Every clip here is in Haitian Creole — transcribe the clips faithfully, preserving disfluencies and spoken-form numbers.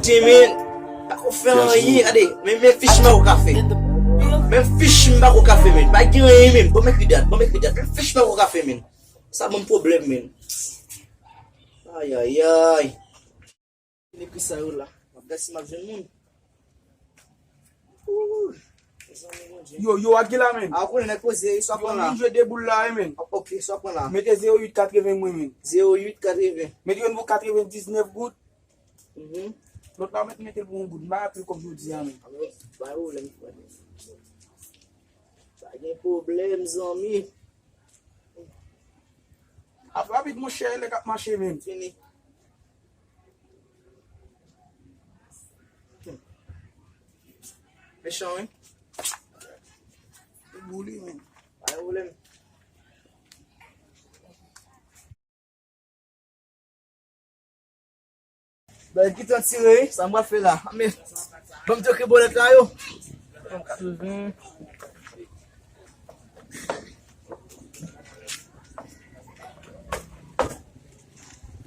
Ti men, pa ko fè anyen, gade, men, men fich m pa ko ka fè. Men fich m pa ko ka fè, men. Pa gen anyen, men. Bon, men ki dat, bon, men ki dat. Men fich m pa ko ka fè, men. Sa ban m pwoblèm, men. Ay, ay, ay. Ekri sa yo la. M ap gade si m ap jwenn moun. Ooh, mezanmi, Bondye. Yo, yo, a ki la, men? A, ou konnen nèg poze, swa pran la. Yo, vin jwe de boul la, wi, men. Ok, swa pran la. Mete zewo uit katreven mwen, men. Zewo uit katreven. Mete youn pou katrevendiznèf goud. Mhm. Lòt la, mete, mete l pou yon goud. M pa rapele kòb jodi a, men. Pa gen pwoblèm, frè. Pa gen pwoblèm, zanmi. Ap rapid, monchè, lè k ap mache, men. Fini. Hmm. Mechan, wi. Li boule, men. Pa gen pwoblèm. Bagay ki tan tire, wi. Sa m pral fè la? Men, ban m tcheke bòlèt la, yo.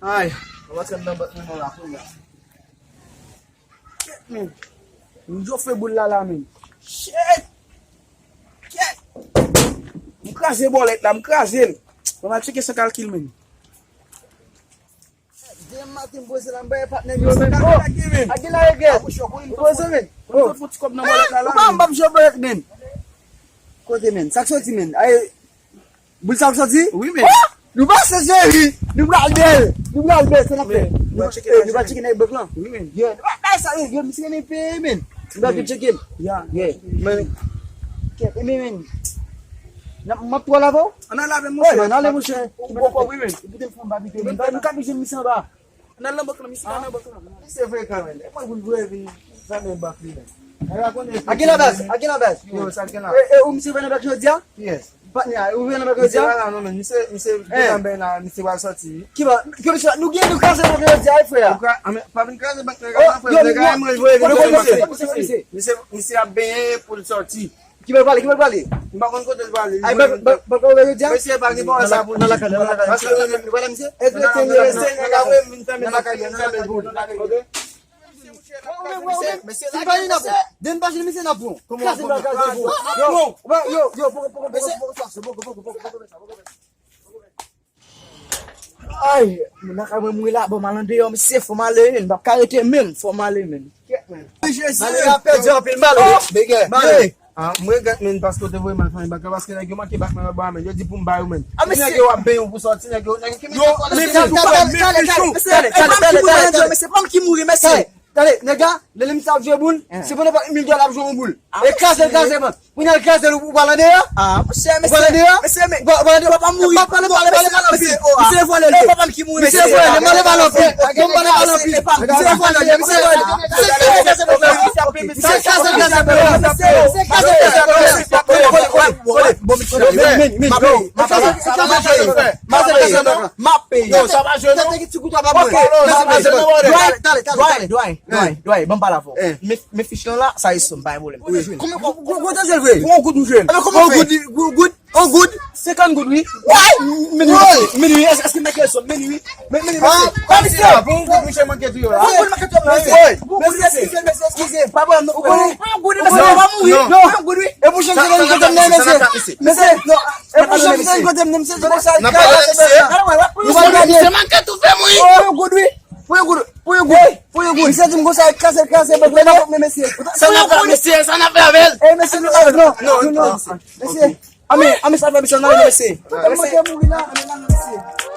Ay, mwen antre nan bank mwen la kounye a. Kèt, men. M jwe fè boul la, la, men. Shit! Kèt! M kraze bòlèt la, m kraze l. Mwen al tcheke san kalkil, men. Demen maten, m poze la, m bay patnè m yo san kalkil, men. A ki la yo gen? M poze, men. Ou pa m p ap jwe bòlèt, men. Kote, men? Sa k soti, men? Ay, Boul sa ap soti? Wi, men. Oh! Nou pase, cheri! Nou pral bèl! Nou pral bèl, sa n ap fè? Nou pral tcheke nan bank lan? Wi, men. Yeah, nou pral bay sa, yo, yo, misye gen peye, men. Nou pral vin tcheke l. Yeah. Yeah. Men, kèt, men, men. M ap pran l avè w? Ann al avè m, monchè. Ann ale, monchè. Ou bòkò, wi, men. Ou pote m fè yon babite, men. Nou ka vin jwenn misye anba. Nan nan bank lan, misye ka nan bank lan. Misye frekan, men. E mwen pou l vre vin zanmi bank li, men. A gen la baz, a gen la baz. Yo, sa gen la. E, e ou misye vre nan bank jodi a? Yes. Patnè a, ou vre nan bank jodi a? Misye pa la non, men. Misye, misye devan ben la, misye pral sòti. Ki ba, ki misye, nou gen nou kraze bank jodi a, wi, frè. Ou ka, a, men, pa vin kraze bank nan, frè. Nèg a mwen vre vin misye. Misye, misye ap benyen pou l sòti. Ki bòl prale, ki bòl prale? M pa konn kote l prale. Ay, bòl, bòl, bòl, bòl, jodi a? Mesye, pa gen pawòl sa pou li. Nan lakay, nan lakay. Paske, wè la, misye? Èske te gen respe, nèg a wè m vin fèmen, nèg a vin fèmen pou li. Ok? Mesye, mesye, si pa li nan pou. Demen pa jwenn misye nan pou. Kraze l, kraze l pou. Yo, yo, yo, poko, poko, poko, poko, poko, poko, poko, poko. Ay, moun lakay mwen mouri la, bon, m al andeyò, mesye, fò m ale, men, m p ap ka rete menm, fò m ale, men. Kèt, men. Jezi. Malere a pèdi anpil, malere. Oh, bègè. Malere. Ah, m regrèt, men, paske w te voye m al fanmi bank la, paske nèg yo manke bat mwen anba, men. Yo di pou m ba yo, men. Ah, mesye. Nèg yo ap benyen w pou sòti, nèg yo, nèg yo ki men. Yo, mesye, mesye, mesye, mesye, pa m ki mouri, mesye. Tande, nèg la, lè, lè misye ap jwe boul, se pandan pa mil dola ap jwe yon boul. E kraze l, kraze l, man. Pou n al kraze l, ou pral andeyò? Ah, monchè, mesye, mesye, men, ou pral andeyò, pa mouri. Pa pale, pale, pale, pale, mesye, mesye vòlè l ye. Papa m ki mouri, mesye vòlè l ye. Mwen leve anpil. Bon, mwen leve anpil. Misye vòlè l ye, misye vòlè l ye. Misye kraze l, kraze l, mesye. Misye kraze l, kraze l, mesye. Bon, misye, m ap peye. M ap peye. M ap peye. M ap peye. Yo, sa pa jwe non. Tande ki ti kout pa mwen. Dwayne, tande, tande, tande, Dwayne, Dwayne, Dwayne, ban m pale avè w. Men, men fich lan la, sa e sou m, pa gen pwoblèm. Kote w jwe l vre? Pou yon goud m jwe l. Pou yon goud, yon goud, yon goud, senkant goud, wi. Why? Minwi, minwi, èske, èske Michael sou minwi? Men, minwi, mesye. Pa misye. Pou yon goud, misye manke tou yo la. Pou yon goud, manke tou yo la. Mesye, eskize, mesye, eskize. Pa pwoblèm, non. Ou konnen? Pou yon goud, mesye, pa mouri. Non. Pou yon goud, wi. E pou jan misye kote m nan, mesye. Mesye, non. E pou jan misye kote m nan, mesye, se konsa. N ap pale de misye. Nou pral gade. Misye manke tou fè m, wi. Pou yon goud, wi. Pou yon goud, pou yon goud, pou yon goud. Misye di m konsa, kraze, kraze, bon, bon, bon, men mesye. Sa n ap fè, mesye, sa n ap fè avè l? E mesye, nou, non, non, non, non, mesye. Ame, ame, sa fè misye, nan mesye. Mesye. Manke mouri la, ame, nan mesye.